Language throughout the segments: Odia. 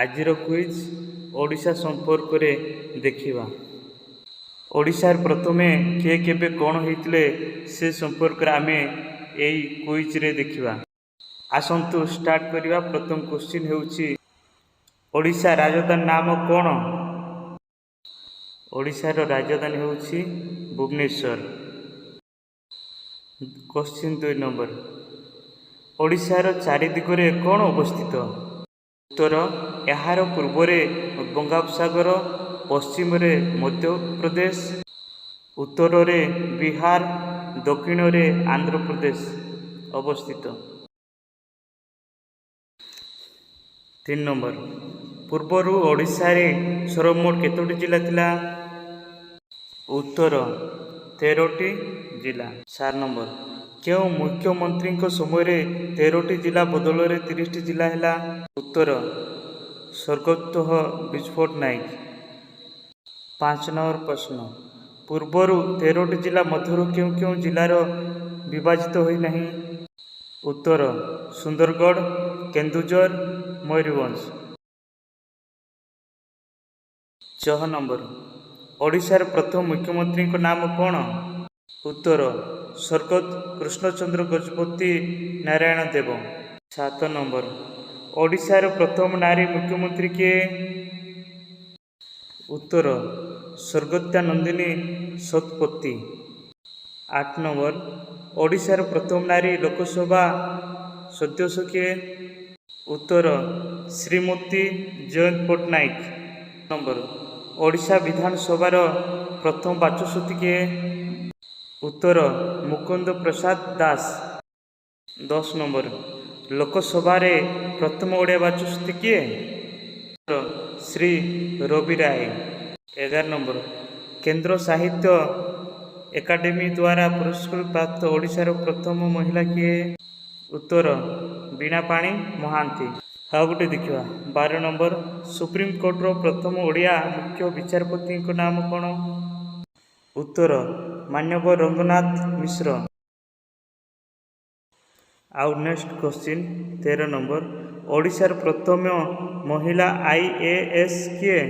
ଆଜିର କୁଇଜ୍ ଓଡ଼ିଶା ସମ୍ପର୍କରେ ଦେଖିବା। ଓଡ଼ିଶାରେ ପ୍ରଥମେ କିଏ, କେବେ, କ'ଣ ହେଇଥିଲେ, ସେ ସମ୍ପର୍କରେ ଆମେ ଏଇ କୁଇଜ୍ରେ ଦେଖିବା। ଆସନ୍ତୁ ଷ୍ଟାର୍ଟ କରିବା। ପ୍ରଥମ କ୍ୱେଶ୍ଚିନ୍ ହେଉଛି, ଓଡ଼ିଶା ରାଜଧାନୀ ନାମ କ'ଣ? ଓଡ଼ିଶାର ରାଜଧାନୀ ହେଉଛି ଭୁବନେଶ୍ୱର। କ୍ୱେଶ୍ଚିନ୍ 2 ନମ୍ବର, ଓଡ଼ିଶାର ଚାରି ଦିଗରେ କ'ଣ ଅବସ୍ଥିତ? ଉତ୍ତର, ଏହାର ପୂର୍ବରେ ବଙ୍ଗୋପସାଗର, ପଶ୍ଚିମରେ ମଧ୍ୟପ୍ରଦେଶ, ଉତ୍ତରରେ ବିହାର, ଦକ୍ଷିଣରେ ଆନ୍ଧ୍ରପ୍ରଦେଶ ଅବସ୍ଥିତ। 3 ନମ୍ବର, ପୂର୍ବରୁ ଓଡ଼ିଶାରେ ସର୍ବମୋଟ କେତୋଟି ଜିଲ୍ଲା ଥିଲା? ଉତ୍ତର, 13ଟି ଜିଲ୍ଲା। 4 ନମ୍ବର, କେଉଁ ମୁଖ୍ୟମନ୍ତ୍ରୀଙ୍କ ସମୟରେ 13ଟି ଜିଲ୍ଲା ବଦଳରେ 30ଟି ଜିଲ୍ଲା ହେଲା? ଉତ୍ତର, ସ୍ୱର୍ଗତଃ ବିଜୁ ପଟ୍ଟନାୟକ। 5 ନମ୍ବର ପ୍ରଶ୍ନ, ପୂର୍ବରୁ 13ଟି ଜିଲ୍ଲା ମଧ୍ୟରୁ କେଉଁ କେଉଁ ଜିଲ୍ଲାର ବିଭାଜିତ ହୋଇନାହିଁ? ଉତ୍ତର, ସୁନ୍ଦରଗଡ଼, କେନ୍ଦୁଝର, ମୟୂରଭଞ୍ଜ। 6 ନମ୍ବର, ଓଡ଼ିଶାର ପ୍ରଥମ ମୁଖ୍ୟମନ୍ତ୍ରୀଙ୍କ ନାମ କ'ଣ? ଉତ୍ତର, ସ୍ୱର୍ଗତ କୃଷ୍ଣଚନ୍ଦ୍ର ଗଜପତି ନାରାୟଣ ଦେବ। 7 ନମ୍ବର, ଓଡ଼ିଶାର ପ୍ରଥମ ନାରୀ ମୁଖ୍ୟମନ୍ତ୍ରୀ କିଏ? ଉତ୍ତର, ସ୍ୱର୍ଗତା ନନ୍ଦିନୀ ଶତପଥୀ। 8 ନମ୍ବର, ଓଡ଼ିଶାର ପ୍ରଥମ ନାରୀ ଲୋକସଭା ସଦସ୍ୟ କିଏ? ଉତ୍ତର, ଶ୍ରୀମତୀ ଜୟନ୍ତୀ ପଟ୍ଟନାୟକ। ନମ୍ବର, ଓଡ଼ିଶା ବିଧାନସଭାର ପ୍ରଥମ ବାଚସ୍ପତି କିଏ? ଉତ୍ତର, ମୁକୁନ୍ଦ ପ୍ରସାଦ ଦାସ। 10 ନମ୍ବର, ଲୋକସଭାରେ ପ୍ରଥମ ଓଡ଼ିଆ ବାଚସ୍ପତି କିଏ? ଉତ୍ତର, ଶ୍ରୀ ରବି ରାୟ। 11 ନମ୍ବର, କେନ୍ଦ୍ର ସାହିତ୍ୟ ଏକାଡେମୀ ଦ୍ୱାରା ପୁରସ୍କୃତ ପ୍ରାପ୍ତ ଓଡ଼ିଶାର ପ୍ରଥମ ମହିଳା କିଏ? ଉତ୍ତର, ବୀଣାପାଣି ମହାନ୍ତି। ଆଉ ଗୋଟେ ଦେଖିବା। 12 ନମ୍ବର, ସୁପ୍ରିମକୋର୍ଟର ପ୍ରଥମ ଓଡ଼ିଆ ମୁଖ୍ୟ ବିଚାରପତିଙ୍କ ନାମ କ'ଣ? ଉତ୍ତର, ମାନ୍ୟବର ରଙ୍ଗନାଥ ମିଶ୍ର। ଆଉ ନେକ୍ସଟ କ୍ୱେଶ୍ଚିନ୍ 13 ନମ୍ବର, ଓଡ଼ିଶାର ପ୍ରଥମ ମହିଳା ଆଇଏଏସ୍ କିଏ?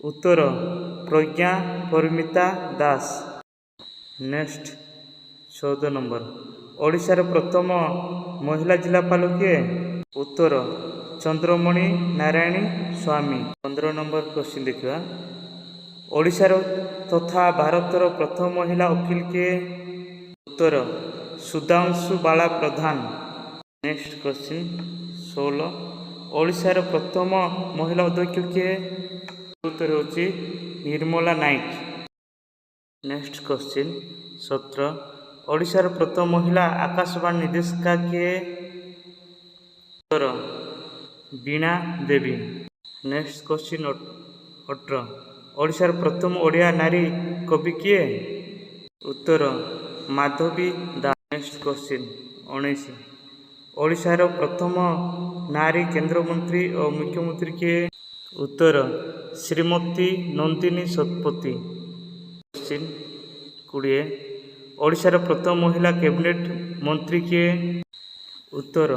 ଉତ୍ତର, ପ୍ରଜ୍ଞା ପରିମିତା ଦାସ। ନେକ୍ସଟ 14 ନମ୍ବର, ଓଡ଼ିଶାର ପ୍ରଥମ ମହିଳା ଜିଲ୍ଲାପାଳ କିଏ? ଉତ୍ତର, ଚନ୍ଦ୍ରମଣି ନାରାୟଣୀ ସ୍ୱାମୀ। 15 ନମ୍ବର କ୍ୱେଶ୍ଚିନ୍ ଦେଖିବା। ଓଡ଼ିଶାର ତଥା ଭାରତର ପ୍ରଥମ ମହିଳା ଓକିଲ କିଏ? ଉତ୍ତର, ସୁଧାଂଶୁ ବାଳା ପ୍ରଧାନ। ନେକ୍ସଟ କ୍ୱେଶ୍ଚିନ୍ 16, ଓଡ଼ିଶାର ପ୍ରଥମ ମହିଳା ଅଧ୍ୟକ୍ଷ କିଏ? ଉତ୍ତର ହେଉଛି ନିର୍ମଳା ନାୟକ। ନେକ୍ସଟ କ୍ୱେଶ୍ଚିନ୍ 17, ଓଡ଼ିଶାର ପ୍ରଥମ ମହିଳା ଆକାଶବାଣୀ ନିର୍ଦ୍ଦେଶିକା କିଏ? ଉତ୍ତର, ବୀଣା ଦେବୀ। ନେକ୍ସଟ କ୍ୱେଶ୍ଚିନ୍ 18, ଓଡ଼ିଶାର ପ୍ରଥମ ଓଡ଼ିଆ ନାରୀ କବି କିଏ? ଉତ୍ତର, ମାଧବୀ ଦାସ। ନେକ୍ସଟ କ୍ୱେଶ୍ଚିନ୍ 19, ଓଡ଼ିଶାର ପ୍ରଥମ ନାରୀ କେନ୍ଦ୍ରମନ୍ତ୍ରୀ ଓ ମୁଖ୍ୟମନ୍ତ୍ରୀ କିଏ? ଉତ୍ତର, ଶ୍ରୀମତୀ ନନ୍ଦିନୀ ଶତପଥୀ। କ୍ୱେଶ୍ଚିନ୍ 20, ଓଡ଼ିଶାର ପ୍ରଥମ ମହିଳା କ୍ୟାବିନେଟ୍ ମନ୍ତ୍ରୀ କିଏ? ଉତ୍ତର,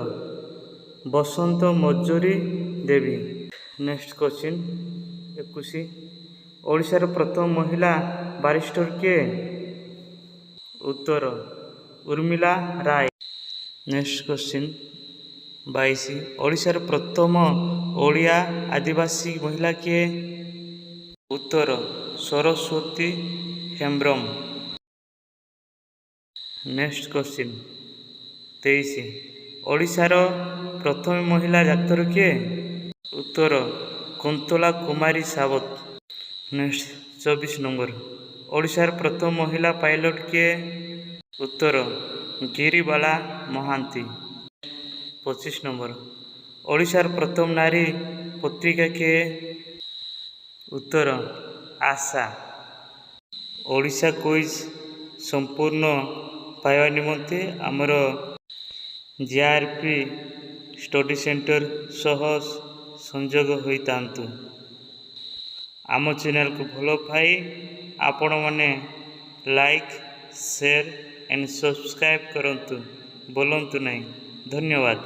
ବସନ୍ତ ମଞ୍ଜରୀ ଦେବୀ। ନେକ୍ସଟ କ୍ୱେଶ୍ଚିନ୍ 21, ଓଡ଼ିଶାର ପ୍ରଥମ ମହିଳା ବାରିଷ୍ଟର କିଏ? ଉତ୍ତର, ଉର୍ମିଳା ରାୟ। ନେକ୍ସଟ କ୍ୱେଶ୍ଚିନ୍ 22, ଓଡ଼ିଶାର ପ୍ରଥମ ଓଡ଼ିଆ ଆଦିବାସୀ ମହିଳା କିଏ? ଉତ୍ତର, ସରସ୍ୱତୀ ହେମ୍ବ୍ରମ। ନେକ୍ସଟ କ୍ୱେଶ୍ଚିନ୍ 23, ଓଡ଼ିଶାର ପ୍ରଥମ ମହିଳା ଡାକ୍ତର କିଏ? ଉତ୍ତର, କୁନ୍ତଳା କୁମାରୀ ସାବତ। ନେକ୍ସଟ 24 ନମ୍ବର, ଓଡ଼ିଶାର ପ୍ରଥମ ମହିଳା ପାଇଲଟ କିଏ? ଉତ୍ତର, ଗିରିବାଳା ମହାନ୍ତି। 25 ନମ୍ବର, ଓଡ଼ିଶାର ପ୍ରଥମ ନାରୀ ପତ୍ରିକା କିଏ? ଉତ୍ତର, ଆଶା। ଓଡ଼ିଶା କୁଇଜ୍ ସମ୍ପୂର୍ଣ୍ଣ ପାଇବା ନିମନ୍ତେ ଆମର ଜିଆର୍ପି ଷ୍ଟଡି ସେଣ୍ଟର ସହ ସଂଯୋଗ ହୋଇଥାନ୍ତୁ। ଆମ ଚ୍ୟାନେଲକୁ ଭଲ ପାଇ ଆପଣମାନେ ଲାଇକ୍, ସେୟାର ଆଣ୍ଡ ସବସ୍କ୍ରାଇବ୍ କରନ୍ତୁ, ଭୁଲନ୍ତୁ ନାହିଁ। ଧନ୍ୟବାଦ।